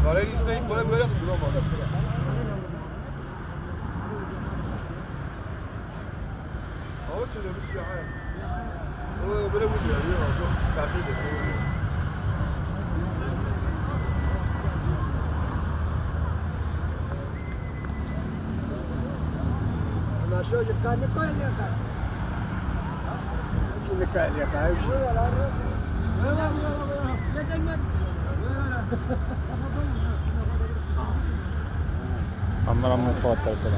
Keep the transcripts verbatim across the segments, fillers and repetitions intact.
Parayı izleyin, para buraya yakın, duramam. Ama çözülmüş ya. O böyle bu ya, ya, bu takip ediyor. Ama şu hoca kanı koyuyor. Şimdi kaydı ya, kaydı. Kamera mı fotoğrafı?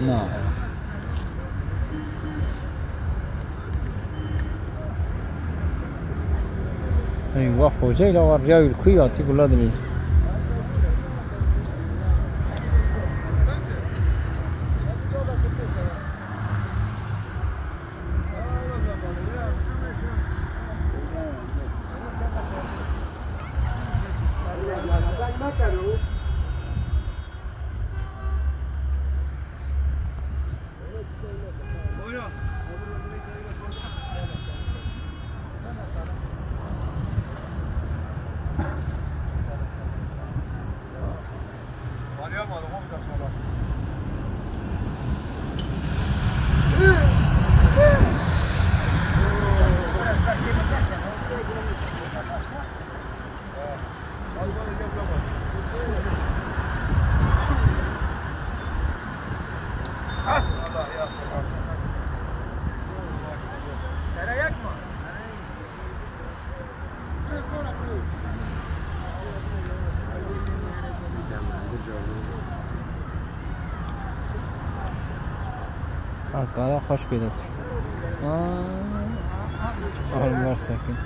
Na. Eyvah, hoca ile var ya, ülkü ya, tik ulan deniz. Ha, kara xweş pê de. Aa, Allah sakin.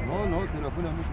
No, no, telefona min.